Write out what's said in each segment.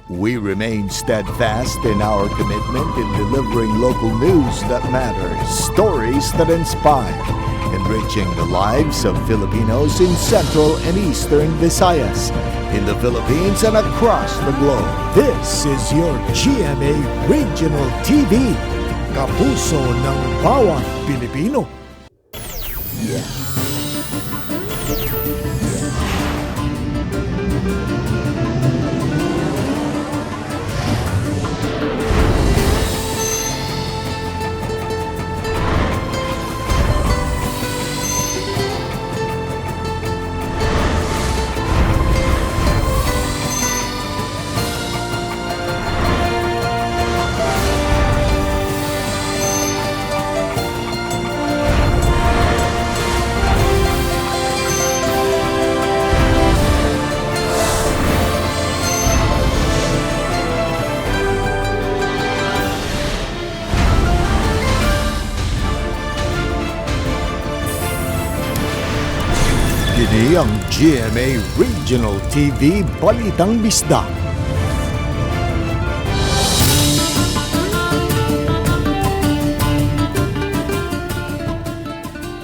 We remain steadfast in our commitment in delivering local news that matters, stories that inspire, enriching the lives of Filipinos in Central and Eastern Visayas, in the Philippines and across the globe. This is your GMA Regional TV, kapuso ng bawat Pilipino. Kini ang GMA Regional TV Balitang Bisdak.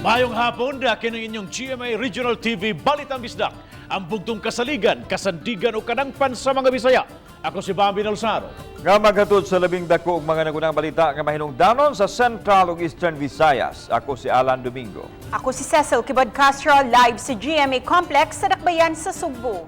Mayong hapon, kini ang inyong GMA Regional TV Balitang Bisdak. Ang bugtong kasaligan, kasandigan o kadangpan sa mga Bisaya. Ako si Bambi Nalsaro. Nga maghatod sa labing dako og mga nagunang balita nga mahinungdanon sa Central ug Eastern Visayas. Ako si Alan Domingo. Ako si Cecil Kibod Castro, live sa GMA Complex sa Dakbayan sa Sugbo.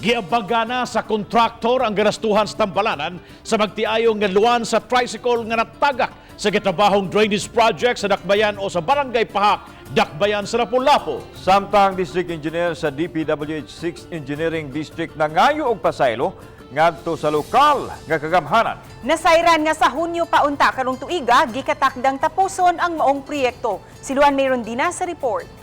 Giabaga na sa kontraktor ang ganastuhan sa tambalanan sa magtiayong nga luwan sa tricycle nga natagak sa gitrabahong drainage project sa Dakbayan o sa Barangay Pahak, Dakbayan sa Lapu-Lapu. Samtang District Engineer sa DPWH 6 Engineering District nangayo og pasaylo ngadto sa lokal nga kagamhanan. Nasayran nga sa Hunyo paunta karong tuiga, gikatakdang tapuson ang maong proyekto. Si Luan Mayron sa report.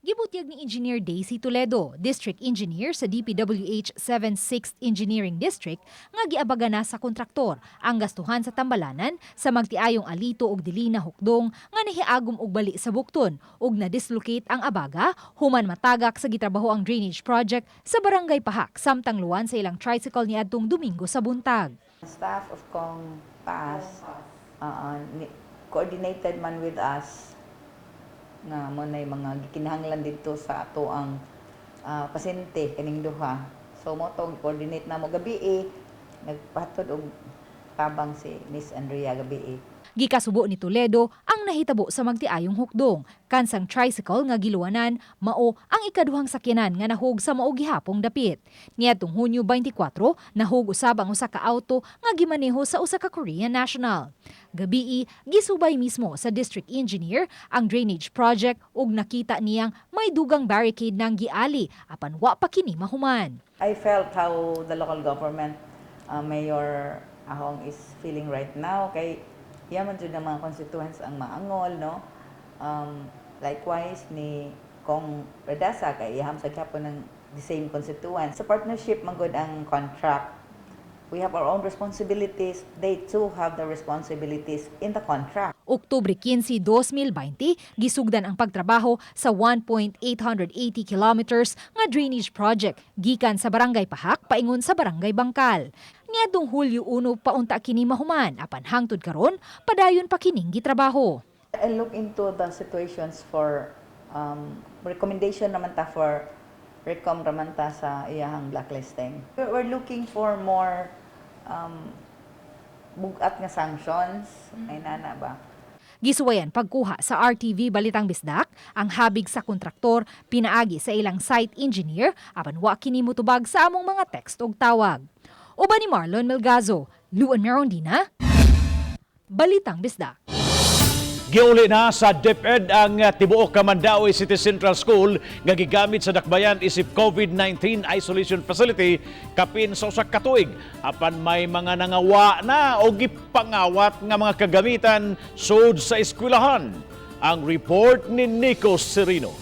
Gibutyag ni Engineer Daisy Toledo, District Engineer sa DPWH 76th Engineering District, nga giabaga na sa kontraktor ang gastuhan sa tambalanan sa magtiayong alito og dili na hukdong nga nahiagom og bali sa bukton ug na-dislocate ang abaga human matagak sa gitrabaho ang drainage project sa Barangay Pahak samtang luwan sa ilang tricycle niadtong Domingo sa buntag. Staff of Kong Paas coordinated man with us nga mo nay mga gikinahanglan didto sa ato ang pasyente kaning duha. So mo tong coordinate na mo gabi eh, nagpatod og tabang si Miss Andrea gabi eh. Gikasubo ni Toledo ang nahitabo sa magtiayong hukdong. Kansang tricycle nga giluwanan, mao ang ikaduhang sakyanan nga nahug sa mao gihapong dapit. Niadtong Hunyo 24, nahug usab ang usa ka auto nga gimaneho sa usa ka Korean national. Gabii, gisubay mismo sa district engineer ang drainage project ug nakita niyang may dugang barricade nang giali apan wa pa kini mahuman. I felt how the local government, Mayor Ahong, is feeling right now kay iya man jud ang mga constituents ang maangol, no? Likewise ni Kong Redasa kay iyaham sa gyapon ng the same constituents. Sa partnership man gud ang contract. We have our own responsibilities. They too have the responsibilities in the contract. Oktubre 15, 2020, gisugdan ang pagtrabaho sa 1.880 kilometers nga drainage project gikan sa Barangay Pahak paingon sa Barangay Bangkal. Niadtong Hulyo 1 paunta kini mahuman apan hangtod karon padayon pa kining gitrabaho. I look into the situations for recommendation naman ta for recom raman ta sa iyahang blacklisting. We're looking for more bugat nga sanctions. Ay nana ba? Gisuwayan pagkuha sa RTV Balitang Bisdak ang habig sa kontraktor pinaagi sa ilang site engineer apan wa kini motubag sa among mga text ug tawag. Uban ni Marlon Melgazo, Luan Merondina, Balitang Bisdak. Giuli na sa DepEd ang tibuok ka Mandaue City Central School nga gigamit sa Dakbayan isip COVID-19 isolation facility kapin sa usa ka tuig apan may mga nangawa na o gipangawat nga mga kagamitan sud sa eskwelahan. Ang report ni Nico Serino.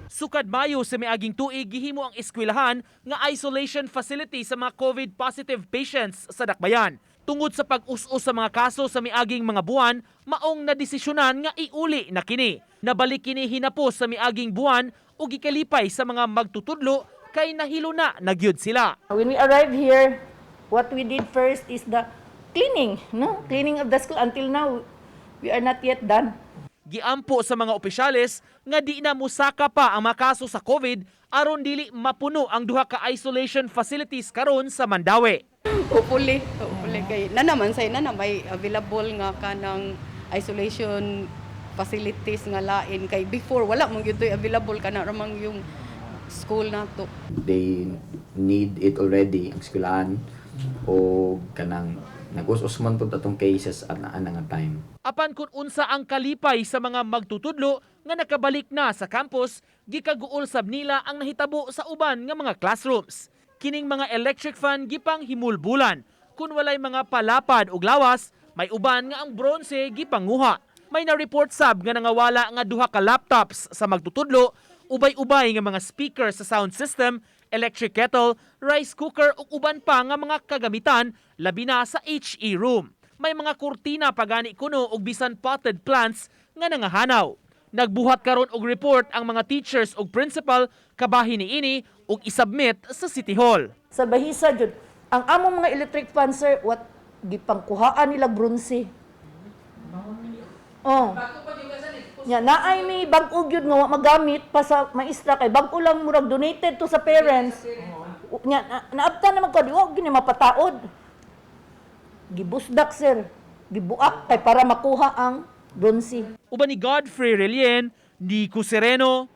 Sukad Mayo sa miaging tuig, gihimo ang eskwelahan nga isolation facility sa mga COVID positive patients sa Dakbayan. Tungod sa pag-us-us sa mga kaso sa miaging mga buwan, maong nadesisyonan nga iuli na kini. Nabalik kini hinapos sa miaging buwan ug ug gikalipay sa mga magtutudlo kay nahiluna na gyud sila. When we arrived here, what we did first is the cleaning, no? Cleaning of the school. Until now, we are not yet done. Giampo sa mga opisyales nga di na musaka pa ang mga kaso sa COVID aron dili mapuno ang duha ka isolation facilities karon sa Mandaue. Hopefully, hopefully kay na naman say na na may available nga kanang isolation facilities nga lain kay before wala man gyud to'y available, kana ra man yung school nato. They need it already ang eskwelahan o kanang nag-us-us man pud atong cases at ana nga time. Apan kung unsa ang kalipay sa mga magtutudlo nga nakabalik na sa campus, gikaguol sab nila ang nahitabo sa uban nga mga classrooms. Kining mga electric fan gipang himulbulan. Kung walay mga palapad og lawas, may uban nga ang bronse gipanguha. May na-report sab nga nangawala nga duha ka laptops sa magtutudlo, ubay-ubay nga mga speaker sa sound system, electric kettle, rice cooker ug uban pa nga mga kagamitan, labi na sa HE room. May mga kurtina pa gani kuno ug bisan potted plants nga nangahanaw. Nagbuhat karon og report ang mga teachers ug principal kabahin niini ug isubmit sa City Hall. Sa bahisa jud, ang among mga electric fan, sir, what gipangkuhaan nila bronze. Oh. Nya naay mi bag-o gyud nga wa magamit pa sa maestra kay bag-o lang, murag donated to sa parents. Nya naabtan naman ko, di wa gyud ni mapataod. Gibusdak, sir. Gibuak kay para makuha ang bronze. Uban ni Godfrey Relien, Nico Sereno,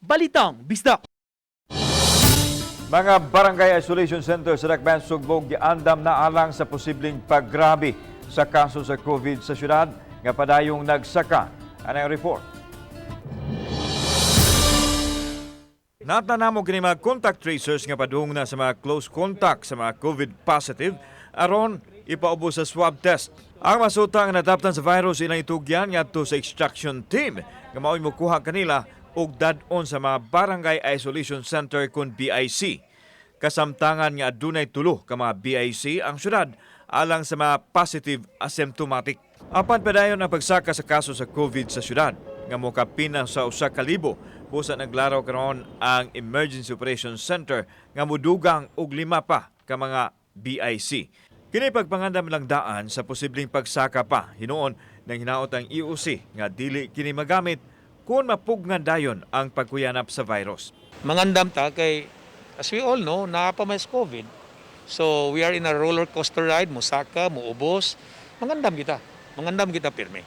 Balitang Bisdak. Mga barangay isolation center sa Dakbayan Sugbo giandam na alang sa posibleng paggrabe sa kaso sa COVID sa syudad nga padayong nagsaka. Ano ang report? Natanamo kini mga contact tracers nga padung na sa mga close contact sa mga COVID positive aron ipaubos sa swab test. Ang masuta nga nadaptan sa virus ilang itugyan ngadto sa extraction team nga mao'y mokuha kanila og dad-on sa mga barangay isolation center kon BIC. Kasamtangan nga adunay tulo ka mga BIC ang syudad alang sa mga positive asymptomatic. Apan padayon ang pagsaka sa kaso sa COVID sa syudad nga mokapin na sa 1,000 busa naglaraw karon ang Emergency Operations Center nga mudugang og lima pa ka mga BIC. Kini pagpangandam lang daan sa posibleng pagsaka pa hinuon nang hinaot ang EOC nga dili kini magamit kung mapugnan dayon ang pagkuyanap sa virus. Mangandam ta kay, as we all know, naa pa may COVID. So we are in a roller coaster ride, musaka, muubos. Mangandam kita. Mangandam kita pirmi.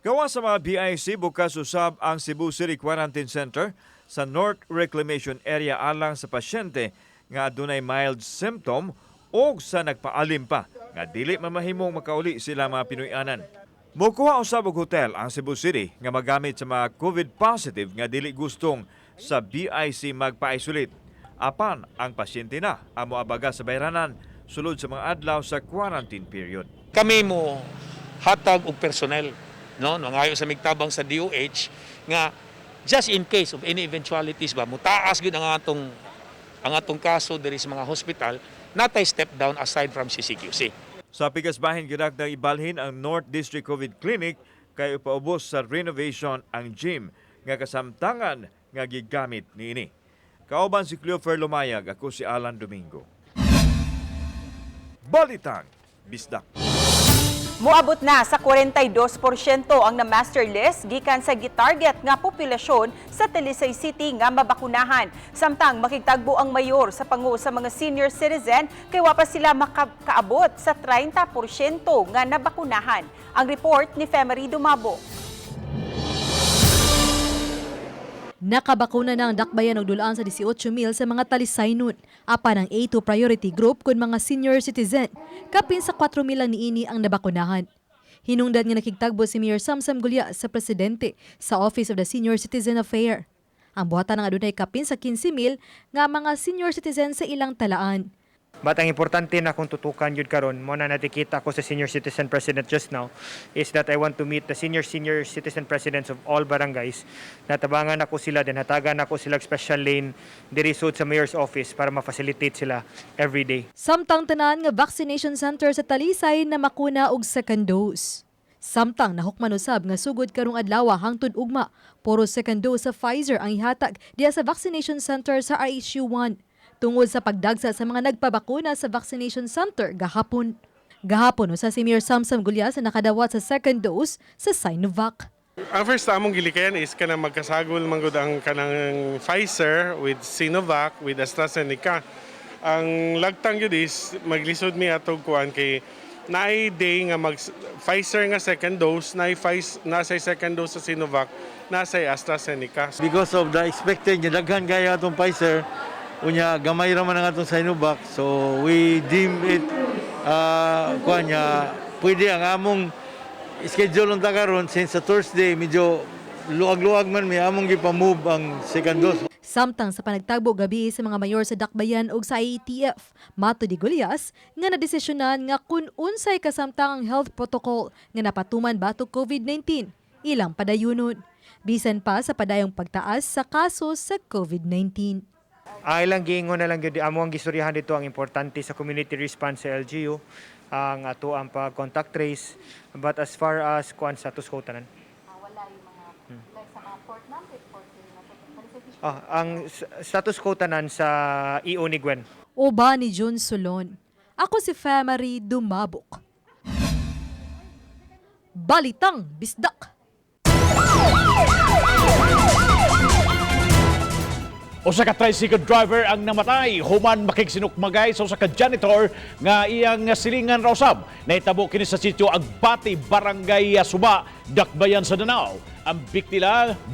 Gawa sa mga BIC, bukas usab ang Cebu City Quarantine Center sa North Reclamation Area alang sa pasyente nga adunay mild symptom o sa nagpaalim pa nga dili mamahimong makauli sila mga Pinoy-anan. Mukuha usab og hotel ang Cebu City nga magamit sa mga COVID positive nga dili gustong sa BIC magpa-isolate. Apan ang pasyente na ang moabaga sa bayranan sulod sa mga adlaw sa quarantine period. Kami mo hatag og personnel, no? Mangayo sa migtabang sa DOH nga just in case of any eventualities ba, mutaas gyud ang atong kaso diri sa mga hospital, natay step down aside from CCQC. Sa pikas bahin, gidagdag ibalhin ang North District COVID Clinic kay ipaubos sa renovation ang gym nga kasamtangan nga gigamit niini. Kauban si Cleofer Lumayag, ako si Alan Domingo. Balitang Bisdak. Moabot na sa 42% ang na-master list gikan sa gitarget nga populasyon sa Talisay City nga mabakunahan. Samtang makigtagbo ang mayor sa pangu sa mga senior citizen kay wa pa sila makakaabot sa 30% nga nabakunahan. Ang report ni Femery Dumabo. Nakabakuna na ang Dakbayan og dulaan sa 18 mil sa mga Talisaynon. Apan ang A2 priority group kun mga senior citizen. Kapin sa 4 mil lang niini ang nabakunahan. Hinungdan nga nakigtagbo si Mayor Samsam Gulya sa presidente sa Office of the Senior Citizen Affair. Ang buhatan ng adunay kapin sa 15 mil nga mga senior citizen sa ilang talaan. But ang importante na kung tutukan yun karon mo na nakikita ko sa senior citizen president just now is that I want to meet the senior senior citizen presidents of all barangays. Natabangan ako sila, then hatagan ako sila og special lane diri sud sa mayor's office para ma-facilitate sila every day. Samtang tanan nga vaccination center sa Talisay na makuna og second dose. Samtang nahukman usab nga sugod karong adlaw hangtod ugma, puro second dose sa Pfizer ang ihatag diha sa vaccination center sa RHU 1 tungod sa pagdagsa sa mga nagpabakuna sa vaccination center gahapon. Gahapon usa si Mayor Samsam Gullas na nakadawat sa second dose sa Sinovac. Ang first among gilikayan is kanang magkasagol man gud ang kanang Pfizer with Sinovac with AstraZeneca. Ang lagtang gyud is maglisod mi atog kuan kay naay day nga mag Pfizer nga second dose, naay Pfizer, nasa second dose sa Sinovac, nasa AstraZeneca. Because of the expected nga daghan kaya atong Pfizer, unya gamay ra man ang atong Sinovac, so we deem it kuan nga pwede ang among schedule unta karon since sa Thursday medyo luag-luag man mi among gipa-move ang second dose. Samtang sa panagtagbo gabi sa mga mayor sa Dakbayan ug sa IATF, matud ni Gullas nga nadesisyonan nga kun unsay kasamtang ang health protocol nga napatuman batok COVID-19 ilang padayunon. Bisan pa sa padayong pagtaas sa kaso sa COVID-19. Ang ilang giingon na lang gyud, amo ang gistoryahan dito ang importante sa community response sa LGU, ang ato ang pag-contact trace, but as far as kuan, status quo tanan. Ang status quo tanan sa EO ni Gwen. Uban ni Jun Solon. Ako si Femary Dumabok. Balitang Bisdak. Usa ka tricycle driver ang namatay human makigsinukmagay sa usa ka janitor nga iyang silingan ra usab. Nahitabo kini sa sitio Agbati, Barangay Suba, Dakbayan sa Danao. Ang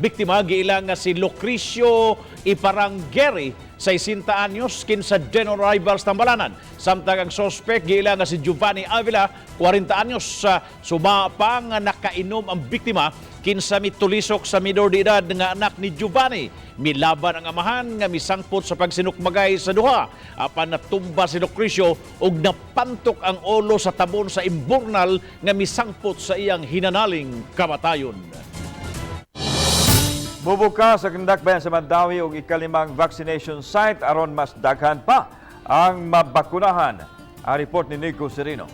biktima giila nga si Lucrecio Iparanggeri, 60 anyos, kinsa General Rivals Tambalanan. Samtang ang suspect giila nga si Giovanni Avila, 40 anyos, sa suba pa nga nakainom ang biktima kinsa mitulisok sa minor de edad nga anak ni Giovanni. Milaban ang amahan nga misangpot sa pagsinukmagay sa duha. Apan natumba si Lucrecio ug napantok ang ulo sa tabon sa imburnal nga misangpot sa iyang hinanaling kamatayon. Mubuka sa Dakbayan sa Mandaue og ikalimang vaccination site aron mas daghan pa ang mabakunahan. Ang report ni Nico Serino.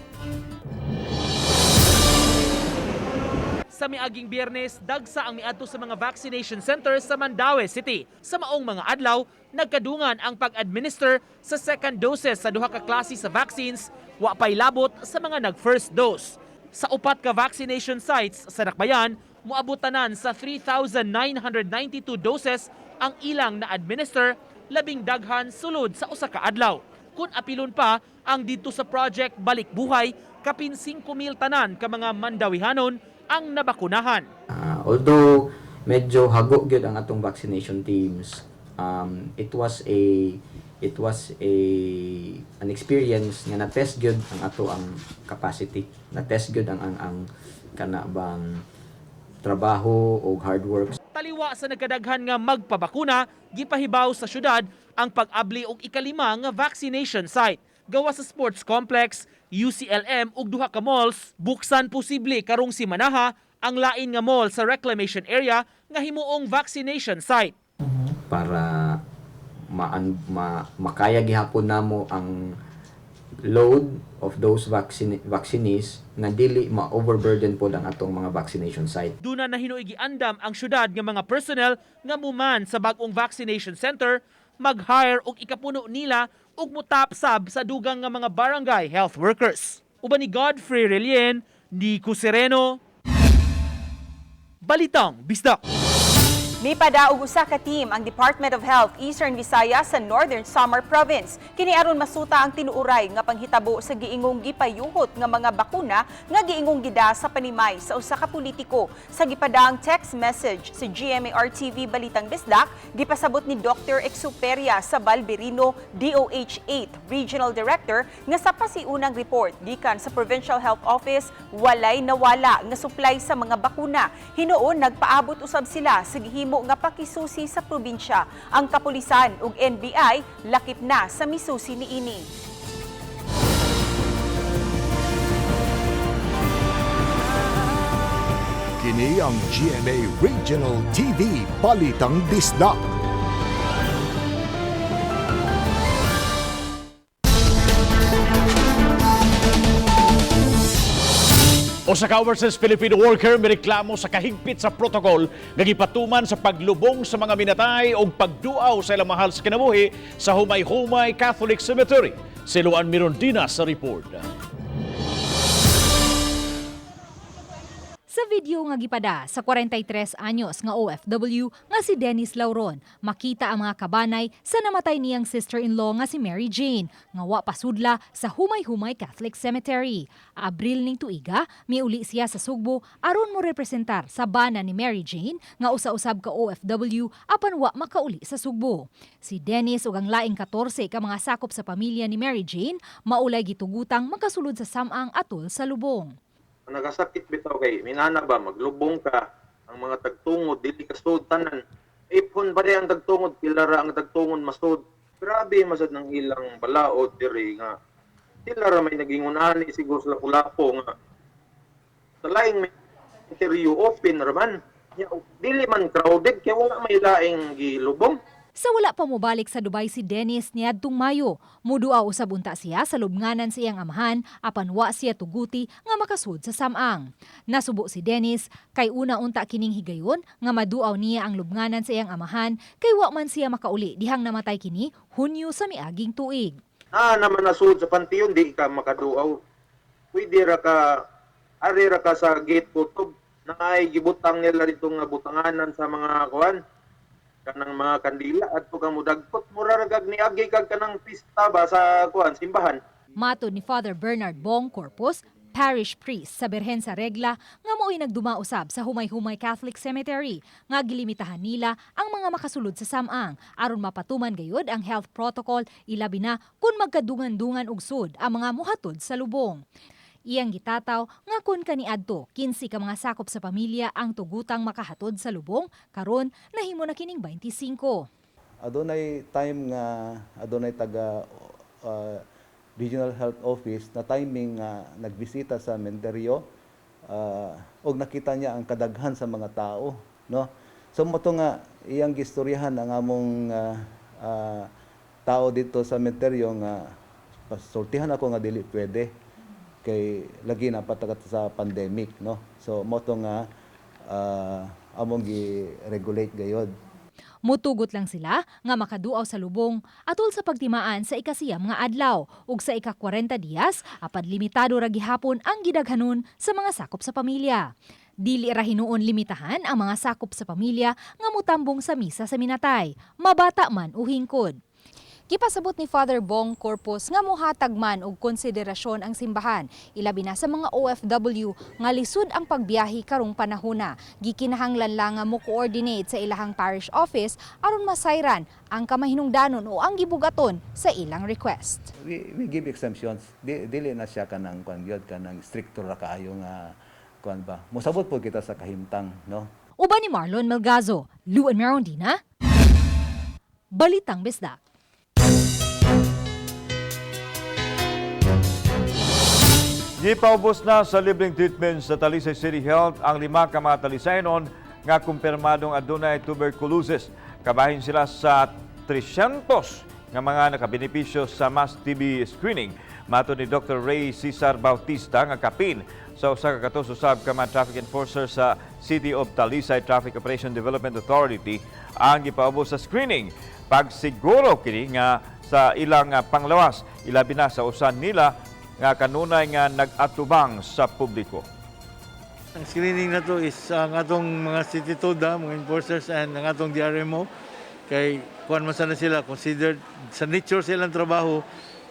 Sa miaging Biyernes, dagsa ang miadto sa mga vaccination centers sa Mandaue City. Sa maong mga adlaw, nagkadungan ang pag-administer sa second doses sa duha ka klase sa vaccines, wa pay labot sa mga nag-first dose. Sa upat ka vaccination sites sa Dakbayan, moabot tanan sa 3,992 doses ang ilang na-administer, labing daghan sulod sa usa ka adlaw. Kung apilon pa ang didto sa Project Balik Buhay, kapin 5,000 tanan ka mga Mandawihanon ang nabakunahan. Although medyo hago gyud ang atong vaccination teams, it was a an experience nga na-test gyud ang ato ang capacity, na-test gyud ang kana bang trabaho o hard work. Taliwa sa nagkadaghan nga magpabakuna, gipahibaw sa syudad ang pag-abli og ikalima nga vaccination site. Gawa sa sports complex, UCLM ug duha ka malls, buksan posible karong simanaha ang lain nga mall sa reclamation area nga himuong vaccination site. Para makaya gihapon namo ang load of those vaccinees nga dili ma-overburden pod ang atong mga vaccination site. Duna na hinuoy giandam ang syudad nga mga personnel nga muman sa bag-ong vaccination center, mag-hire og ikapuno nila ug mutap sab sa dugang nga mga barangay health workers. Uban ni Godfrey Relien, Nico Sereno, Balitang Bisdak. Mipadaog usa ka team ang Department of Health Eastern Visayas sa Northern Samar Province. Kini aron masuta ang tinuuray nga panghitabo sa giingong gipayuhot nga mga bakuna nga giingong gida sa panimay sa usa ka politiko. Sa gipadaang text message sa GMA RTV Balitang Bisdak, gipasabot ni Dr. Exuperia sa Balberino, DOH 8 Regional Director, nga sa pasiunang report gikan sa Provincial Health Office, walay nawala nga supply sa mga bakuna. Hinuon nagpaabot usab sila sa gihimo nga pakisusi sa probinsya. Ang kapulisan ug NBI lakip na sa misusi niini. Kini ang GMA Regional TV Balitang Bisdak. Usa ka overseas Filipino worker mireklamo sa kahigpit sa protocol nga gipatuman sa paglubong sa mga minatay og pagduaw sa ilang mahal sa kinabuhi sa Humay-Humay Catholic Cemetery. Si Luan Mirondina sa report. Sa video nga gipada sa 43 anyos nga OFW nga si Dennis Lauron, makita ang mga kabanay sa namatay niyang sister-in-law nga si Mary Jane nga wa pasudla sa Humay-Humay Catholic Cemetery. Abril ning tuiga, miuli siya sa Sugbo aron mo representar sa bana ni Mary Jane nga usa-usab ka OFW apan wa makauli sa Sugbo. Si Dennis ug ang laing 14 ka mga sakop sa pamilya ni Mary Jane maulay gitugutang makasulod sa samang atol sa lubong. Ang nagasakit bitaw kay minana ba maglubong ka, ang mga tagtungod dili ka sud tanan. Ipon ba ang tagtungod, pila ra ang tagtungod masud. Grabe masad ng ilang balaod diri nga sila ra may naging unani siguro sa Lapu-Lapu nga sa laing interview open ra man. Ya, dili man crowded kay wala may laing gilubong. Sa wala pa mobalik sa Dubai si Dennis niadtong Mayo, muduaw usab unta siya sa lubnganan sa iyang amahan apan wa siya tuguti nga makasud sa samang. Nasubo si Dennis kay una unta kining higayon nga maduaw niya ang lubnganan sa iyang amahan kay wa man siya makauli dihang namatay kini Hunyo sa miaging tuig. Na naman nasud sa pantiyon, di ka makaduaw. Pwede ra ka, ari ra ka sa gate kutob na ay gibutang nila dito nga butanganan sa mga kuan kanang mga kandila at kang mudagkot mura ra kag niagi kag kanang pista ba sa kuan simbahan. Matod ni Father Bernard Bong Corpus, parish priest sa Birhen sa Regla nga mao'y nagdumausab sa Humay-Humay Catholic Cemetery nga gilimitahan nila ang mga makasulod sa samang aron mapatuman gayud ang health protocol, ilabi na kung magkadungan-dungan og sud ang mga muhatod sa lubong. Iyang gitataw nga kun kaniadto 15 ka mga sakop sa pamilya ang tugutang makahatod sa lubong, karon nahimo na kining 25. Adunay time nga adunay taga Regional Health Office na timing nga nagbisita sa sementeryo og nakita niya ang kadaghan sa mga tao, no? So mo to nga iyang gistoryahan ang among tao dito sa sementeryo nga pasultihan ako nga dili pwede kay lagi na patakat sa pandemic, no? So mo to nga among gi-regulate gayod. Mutugot lang sila nga makaduaw sa lubong atol sa pagtimaan sa 9 nga adlaw ug sa ika-40 diyas apan limitado ra gihapon ang gidaghanon sa mga sakop sa pamilya. Dili ra hinuon limitahan ang mga sakop sa pamilya nga mutambong sa misa sa minatay, mabata man o hingkod. Gipasabot ni Father Bong Corpus nga mohatag man og konsiderasyon ang simbahan, ilabi na sa mga OFW nga lisod ang pagbiyahe karong panahona. Gikinahanglan lang nga mo coordinate sa ilahang parish office aron masayran ang kamahinungdanon o ang gibugaton sa ilang request. We give exemptions. Dili na siya kanang kuan gyud, kanang stricto ra kaayo nga kuan ba. Mosabot po kita sa kahimtang, no? Uban ni Marlon Melgazo, Luan Merondina, Balitang Bisdak. Gipaubos na sa libreng treatment sa Talisay City Health ang 5 ka mga Talisaynon nga kumpirmadong adunay tuberculosis. Kabahin sila sa 300 nga mga nakabenepisyo sa mass TB screening. Matod ni Dr. Ray Cesar Bautista nga kapin sa 1 ka ka mga traffic enforcer sa City of Talisay Traffic Operation Development Authority ang gipaubos sa screening. Pagsiguro kini nga sa ilang panglawas, ilabi na sa usan nila nga kanunay nga nag-atubang sa publiko. Ang screening na to is ang atong mga city toda, mga enforcers and ang atong DRMO kay kuan man sana sila considered sa nature sa ilang trabaho,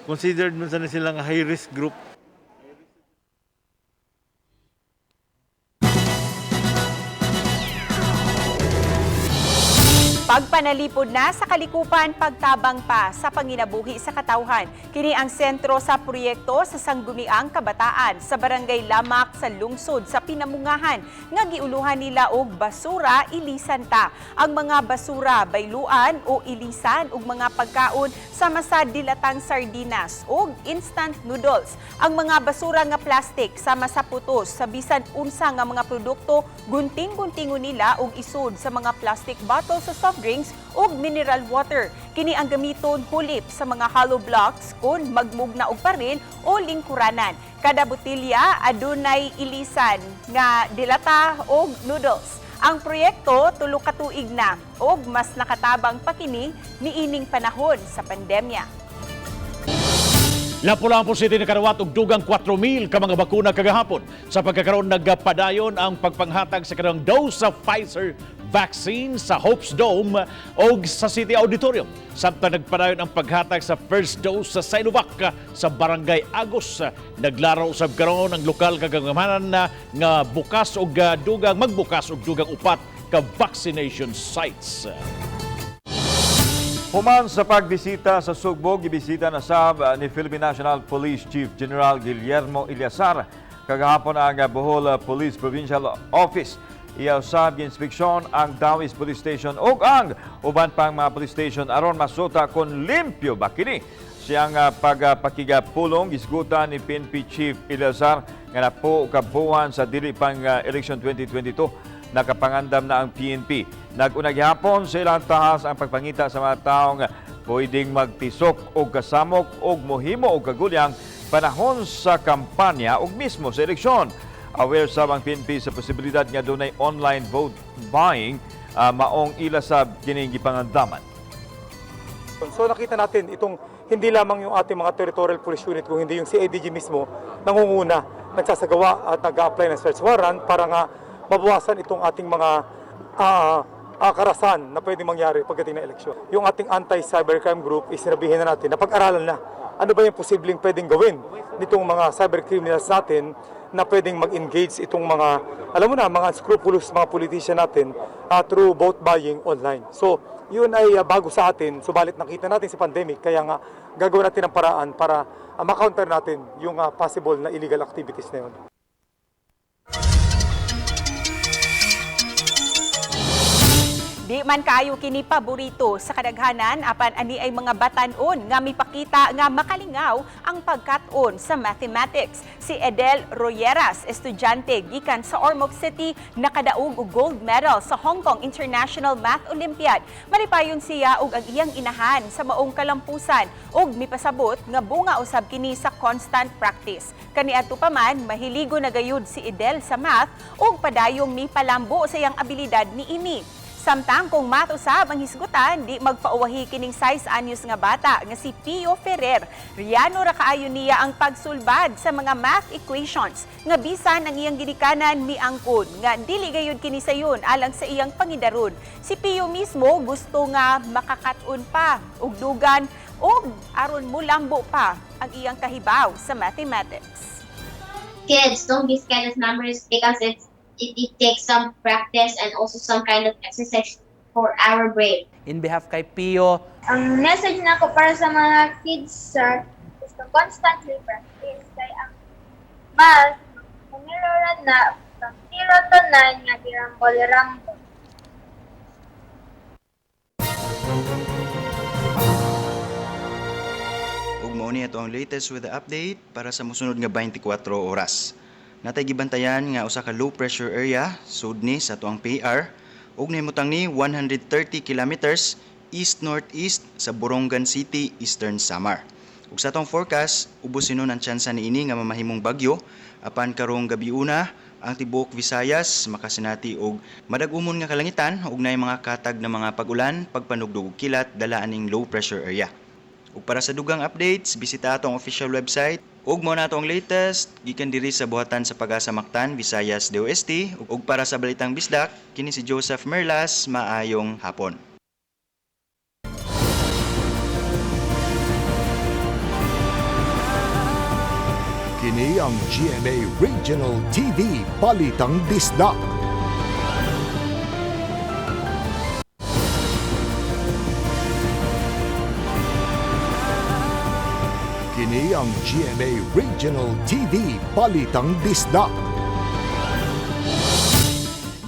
considered man sana sila nga high risk group. Pagpanalipod na sa kalikupan, pagtabang pa sa panginabuhi sa katawhan. Kini ang sentro sa proyekto sa Sangguniang Kabataan sa Barangay Lamak sa lungsod sa Pinamungahan nga giuluhan nila og basura ilisan ta. Ang mga basura bayluan o ilisan og mga pagkaon sama sa dilatang sardinas og instant noodles. Ang mga basura nga plastic sama sa putos sa bisan unsa nga mga produkto, gunting-guntingon nila og isod sa mga plastic bottle sa soft drinks ug mineral water. Kini ang gamiton hulip sa mga hollow blocks kung magmugna og paril o lingkuranan. Kada botilya adunay ilisan nga dilata og noodles. Ang proyekto 3 ka tuig na og mas nakatabang pa kini niining panahon sa pandemya. Lapu-Lapu City nakadawat og dugang 4,000 ka mga bakuna kagahapon. Sa pagkakaroon, nagpadayon ang pagpanghatag sa kanang dose sa Pfizer vaccine sa Hopes Dome o sa City Auditorium. Samtang nagpadayon ang paghatag sa first dose sa Sinovac sa Barangay Agos. Naglaro usab karon ang lokal kagamanan na nga bukas og dugang magbukas og dugang 4 ka vaccination sites. Human sa pagbisita sa Sugbo, gibisita na sab ni Philippine National Police Chief General Guillermo Eleazar kagahapon ang Bohol Police Provincial Office. Iya usab giinspeksyon ang Dauis Police Station ug ang uban pang mga police station aron masuta kung limpyo ba kini. Siyang pagpakigapulong gisgutan ni PNP Chief Eleazar nga napo ka buwan sa dili pang election 2022, nakapangandam na ang PNP. Nag-una gihapon sa ilang tahas ang pagpangita sa mga taong pwedeng magtisok og kasamok og mohimo og kagulyang panahon sa kampanya ug mismo sa eleksyon. Aware sab ang PNP sa posibilidad nga dunay online vote buying, maong ila sab kining gipangandaman. So nakita natin itong hindi lamang yung ating mga territorial police unit kung hindi yung CIDG mismo nangunguna, nagsasagawa at nag-apply ng search warrant para nga mabawasan itong ating mga karasan na pwedeng mangyari pagdating ng eleksyon. Yung ating anti-cybercrime group is sinabihin na natin na pag-aralan na ano ba yung posibleng pwedeng gawin nitong mga cyber criminals natin na pwedeng mag-engage itong mga, alam mo na, mga unscrupulous mga politician natin through vote buying online. So, yun ay bago sa atin, subalit nakita natin sa pandemic, kaya nga gagawin natin ang paraan para ma-counter natin yung possible na illegal activities na yun. Di man kaayo kini paborito sa kadaghanan, apan ani ay mga batan-on nga mipakita nga makalingaw ang pagkat-on sa mathematics. Si Edel Royeras, estudyante gikan sa Ormoc City, nakadaog og gold medal sa Hong Kong International Math Olympiad. Malipayon siya ug ang iyang inahan sa maong kalampusan ug mipasabot nga bunga usab kini sa constant practice. Kaniadto pa man, mahiligo na gayud si Edel sa math ug padayong mipalambo sa iyang abilidad niini. Samtang kung math usab ang hisgutan, di magpauwahi kining 6 anyos nga bata nga si Pio Ferrer. Riyano ra kaayo niya ang pagsulbad sa mga math equations nga bisan ang iyang ginikanan miangkon nga dili gayud kini sayon alang sa iyang pangidaron. Si Pio mismo gusto nga makakat-on pa og dugan og aron mulambo pa ang iyang kahibaw sa mathematics. Kids, don't be scared of numbers because it takes some practice and also some kind of exercise for our brain. In behalf kay Pio, Ang message nako para sa mga kids, sir, is to constantly practice. Kay ang math, numero ra na from 0 to 9 nga girambol-rambol. Ug mao ni ato ang latest with the update para sa mosunod nga 24 oras. Natay gibantayan nga usa ka low pressure area sud ni sa atuang PR ug nahimutang ni 130 kilometers east northeast sa Borongan City, Eastern Samar. Ug sa atong forecast, ubos sinon ang tsansa niini nga mamahimong bagyo apan karong gabiuna ang tibuok Visayas makasinati og madag-umon nga kalangitan ug naay mga katag na mga pag-ulan, pagpanugdog ug kilat dala aning low pressure area. Ug para sa dugang updates, bisita atong official website ug mao na ato ang latest gikan diri sa buhatan sa Pag-asa Mactan, Visayas DOST. Ug para sa Balitang Bisdak, kini si Joseph Merlas, maayong hapon. Kini ang GMA Regional TV Balitang Bisdak. Kini ang GMA Regional TV Balitang Bisdak.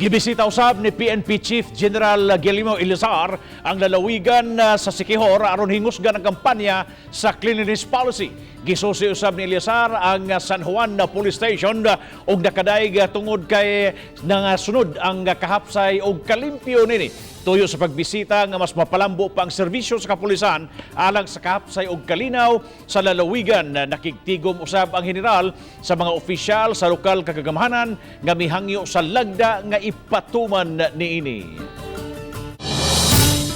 Gibisita usab ni PNP Chief General Guillermo Eleazar ang lalawigan sa Siquijor aron hingusgan ang kampanya sa cleanliness policy. Gisusi usab ni Eleazar ang San Juan na Police Station ug nakadaig tungod kay nangasunod ang kahapsay og kalimpyo nini. Tuyo sa pagbisita nga mas mapalambo pa ang serbisyo sa kapulisan alang sa kahapsay og kalinaw sa lalawigan. Nakigtigom usab ang general sa mga opisyal sa lokal kagagamhanan nga mihangyo sa lagda nga ipatuman niini.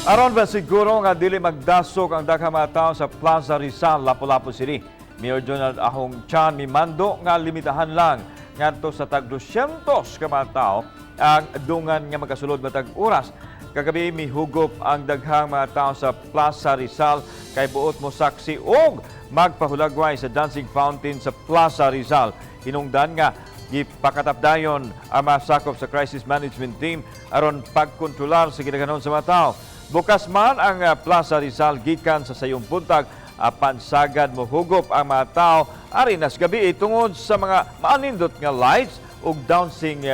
Aron ba siguro nga dili magdasok ang daghang mga tao sa Plaza Rizal, Lapu-Lapu City. Mayor Jonald Ahong Chan mimando nga limitahan lang ngadto sa tag 200 ka mga tao ang dungan nga makasulod matag oras. Kagabi mihugop ang daghang mga tao sa Plaza Rizal kay buot mo saksi og magpahulagway sa dancing fountain sa Plaza Rizal. Hinungdan nga gipakatapdayon ang masakop sa crisis management team aron pagkontrolar sa gidaghanon sa mga tao. Bukas man ang Plaza Rizal gikan sa sayong buntag apan sagad mohugop ang mga tao ari nas gabi tungod sa mga maanindot nga lights ug dancing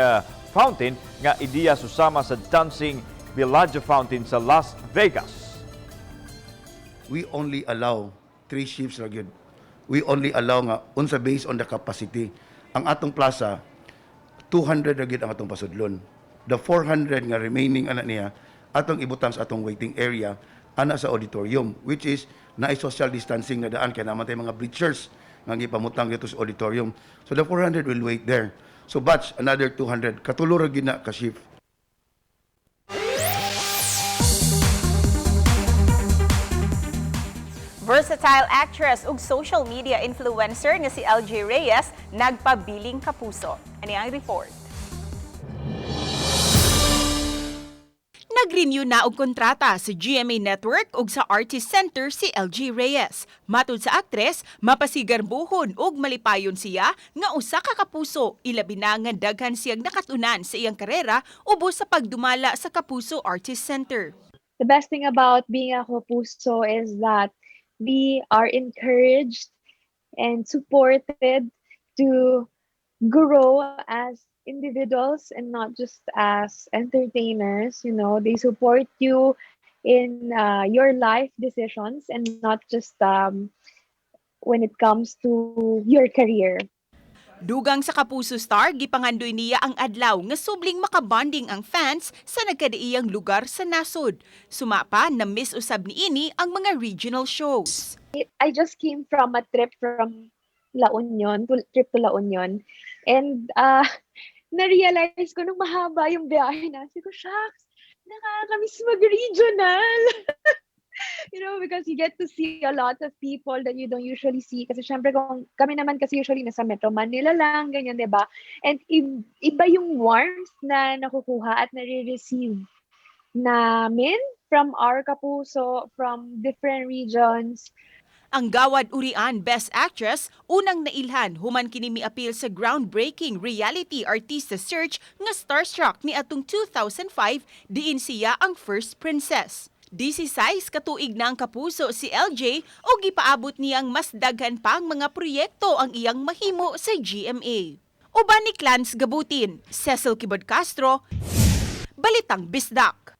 fountain nga ideya susama sa Dancing Bellagio Fountain sa Las Vegas. We only allow three shifts ra gyud. We only allow nga unsa based on the capacity. Ang atong plaza, 200 ra gyud ang atong pasudlon. The 400 nga remaining ana niya atong ibutang sa atong waiting area ana sa auditorium, which is naay social distancing na daan kay naman tay mga bleachers nga gipamutang dito sa auditorium. So the 400 will wait there. So batch another 200, katulo ra gyud na ka shift. Versatile actress ug social media influencer nga si LJ Reyes nagpabiling kapuso. Ani ang report. Nag-renew na og kontrata sa GMA Network ug sa Artist Center si LG Reyes. Matud sa aktres, mapasigarbuhon ug malipayon siya nga usa ka kapuso, ilabi na nga daghan siyang nakatunan sa iyang karera ubos sa pagdumala sa Kapuso Artist Center. The best thing about being a Kapuso is that we are encouraged and supported to grow as individuals and not just as entertainers. They support you in your life decisions and not just when it comes to your career. Dugang sa Kapuso star, gipangandoy niya ang adlaw nga subling makabonding ang fans sa nagkadaiyang lugar sa nasod. Sumapa na miss usab niini ang mga regional shows. I just came from a trip from La Union, to, trip to La Union. And na-realize ko nung mahaba yung biyahe na, sabi ko, "Shucks, nakakamiss mag-regional." Because you get to see a lot of people that you don't usually see. Kasi syempre, kung kami naman kasi usually nasa Metro Manila lang, ganyan, 'di ba? And iba yung warmth na nakukuha at nare-receive namin from our kapuso, from different regions. Ang Gawad Urian Best Actress unang nailhan human kini miapil sa groundbreaking reality artista search nga Starstruck ni atong 2005, diin siya ang first princess. 16 katuig na ang kapuso si LJ o gipaabot niyang mas daghan pang mga proyekto ang iyang mahimo sa GMA. Uban ni Clans Gabutin, Cecil Kibod Castro, Balitang Bisdak.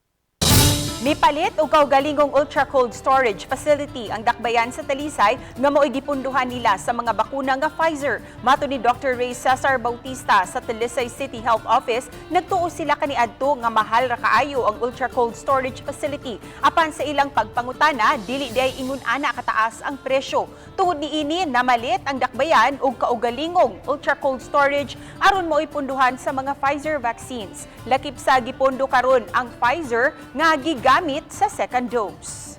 Mipalit og kaugalingong ultra cold storage facility ang dakbayan sa Talisay nga mao'y gipunduhan nila sa mga bakuna nga Pfizer. Matud ni Dr. Ray Cesar Bautista sa Talisay City Health Office, nagtuo sila kaniadto nga mahal ra kaayo ang ultra cold storage facility. Apan sa ilang pagpangutana, dili diay ingon ana kataas ang presyo. Tungod niini, namalit ang dakbayan og kaugalingong ultra cold storage aron mao'y punduhan sa mga Pfizer vaccines. Lakip sa gipondo karon ang Pfizer nga gigamit sa second dose.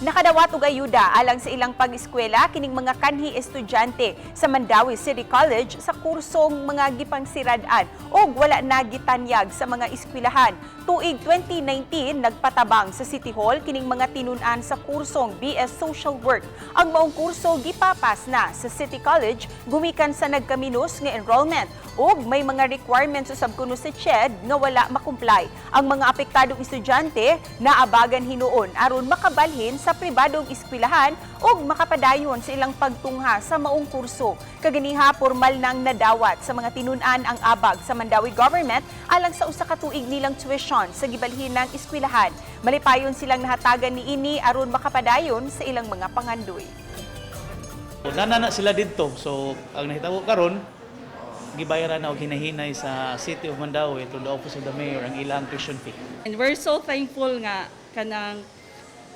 Nakadawat og ayuda alang sa ilang pag-eskwela kining mga kanhi estudyante sa Mandaue City College sa kursong mga gipangsirad-an og wala na gitanyag sa mga eskwelahan. Tuig 2019, nagpatabang sa City Hall kining mga tinun-an sa kursong BS Social Work. Ang maong kurso gipapas na sa City College gumikan sa nagkaminus nga enrollment ug may mga requirements usab kuno sa CHED nga wala makumply. Ang mga apektadong estudyante naabagan hinuon aron makabalhin sa pribadong eskwelahan ug makapadayon sa ilang pagtungha sa maong kurso. Kaganiha, formal nang nadawat sa mga tinun-an ang abag sa Mandaue government alang sa usa ka tuig nilang tuition sa gibalhin ng eskwelahan. Malipayon silang nahatagan niini aron makapadayon sa ilang mga pangandoy. Nanana sila didto. So ang nahitabo karon, Gibayaran na og hinahinay sa City of Mandaue to the Office of the Mayor ang ilang tuition fee. And we're so thankful nga kanang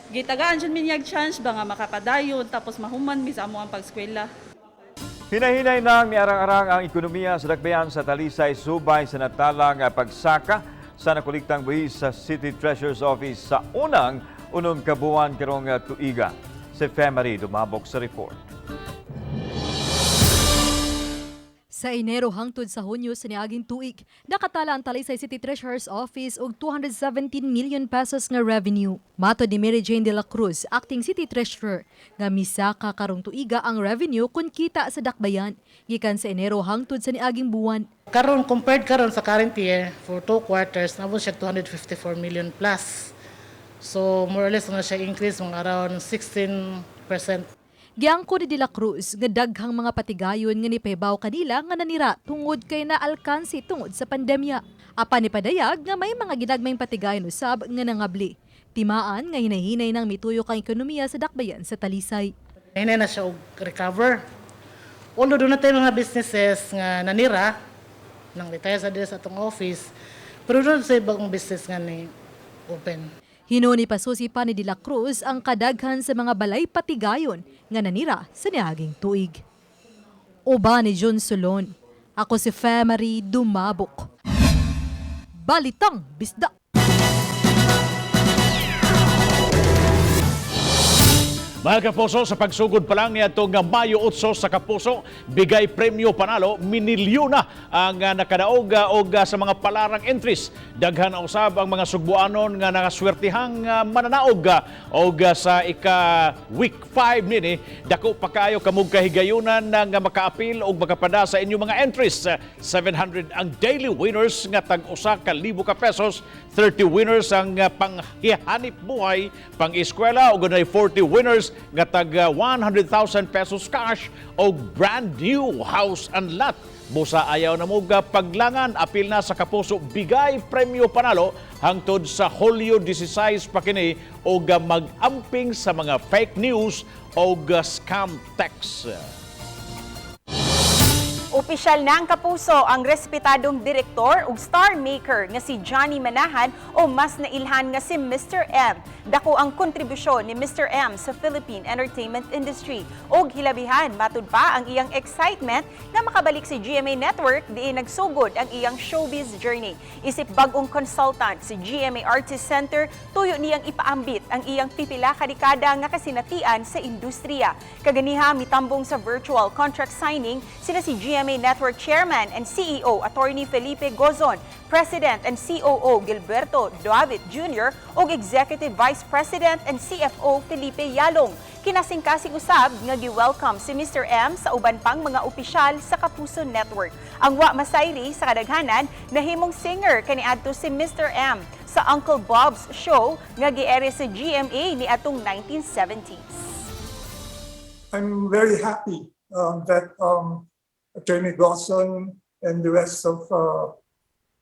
gitagaan jud mi niyag chance ba nga makapadayon tapos mahuman mi sa among pagskwela. Hinahinay nang miarang-arang ang ekonomiya sa dakbayan sa Talisay subay sa natalang pagsaka sa nakolektang buhis sa City Treasurer's Office sa unang 6 ka buwan karong tuiga. Si Femary Dumabok sa report. Sa Enero hangtod sa Hunyo sa niaging tuig, nakatala ang Talisay City Treasurer's Office og 217 million pesos nga revenue. Matod ni Mary Jane de la Cruz, acting city treasurer, nga misaka karong tuiga ang revenue kun kita sa dakbayan gikan sa Enero hangtod sa niaging buwan. Karon, compared karon sa current year for 2 quarters, nabot siya 254 million plus. So more or less na siya increase mga around 16%. Giangko ni De La Cruz nga daghang mga patigayon nga nipahibaw kanila nga nanira tungod kay naalkansi tungod sa pandemya. Apan nipadayag nga may mga ginagmayng patigayon usab nga nangabli. Timaan nga hinahinay ng mituyok ang ekonomiya sa dakbayan sa Talisay. Hinay na siya og recover. Although duna tay mga businesses nga nanira nang retire sa diri sa atong office, pero duna sa ibang business nga ni open. Hinuon ipasusi pa ni De La Cruz ang kadaghan sa mga balay patigayon nga nanira sa niaging tuig. Uban ni John Solon. Ako si Femary Dumabok. Balitang Bisdak. Mga kapuso, sa pagsugod pa lang niadtong nga Mayo 8 sa Kapuso, bigay premyo panalo, minilyon na ang nakadaog og sa mga palarang entries. Daghan na usab ang mga sugbuanon nga nakaswertihang mananaog og sa ika week 5 nini, dako pa kaayo kamog kahigayunan nga makaapil og makapada sa inyong mga entries. 700 ang daily winners nga tag 1,000 ka pesos, 30 winners ang panghihanip buhay, pang-eskwela ug dunay 40 winners nga tag 100,000 pesos cash o brand new house and lot. Busa ayaw na mo paglangan, apil na sa Kapuso Bigay Premyo Panalo hangtod sa Hulyo 16 pa kini og mag-amping sa mga fake news o scam text. Opisyal na ang Kapuso ang respetadong direktor ug star maker nga si Johnny Manahan o mas nailhan nga si Mr. M. Dako ang kontribusyon ni Mr. M sa Philippine entertainment industry ug hilabihan matud pa ang iyang excitement nga makabalik sa GMA Network diin nagsugod ang iyang showbiz journey. Isip bag-ong consultant sa GMA Artist Center, tuyo niyang ipaambit ang iyang pipila ka dekada nga kasinatian sa industriya. Kaganiha mitambong sa virtual contract signing sila si GMA Network Chairman and CEO Attorney Felipe Gozon, President and COO Gilberto Duavit Jr. ug Executive Vice President and CFO Felipe Yalong. Kinasingkasing usab nga gi-welcome si Mr. M sa uban pang mga opisyal sa Kapuso Network. Ang wa masayri sa kadaghanan, nahimong singer kaniadto si Mr. M sa Uncle Bob's Show nga giere sa GMA niadtong 1970s. I'm very happy that Attorney Gozon and the rest of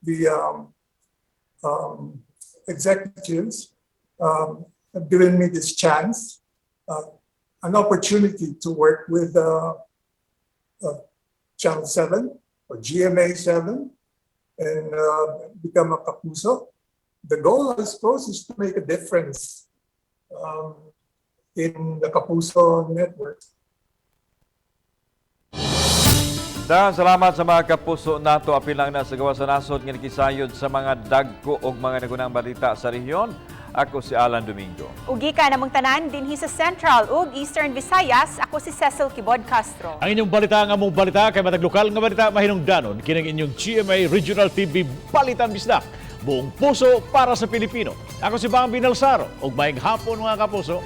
the executives have given me this chance, an opportunity to work with Channel 7 or GMA 7 and become a Kapuso. The goal, I suppose, is to make a difference in the Kapuso network. Daghang salamat sa mga kapuso nato, apil lang na sa gawas sa nasod nga nakisayod sa mga dagko og mga nagunang balita sa rehiyon. Ako si Alan Domingo. Ug gikan namong tanan dinhi sa Central ug Eastern Visayas, ako si Cecil Kibod Castro. Ang inyong balita nga mong balita kay matag lokal nga balita mahinungdanon kining inyong GMA Regional TV Balitang Bisdak. Buong puso para sa Pilipino. Ako si Bambi Nalsaro ug maayong hapon, mga kapuso.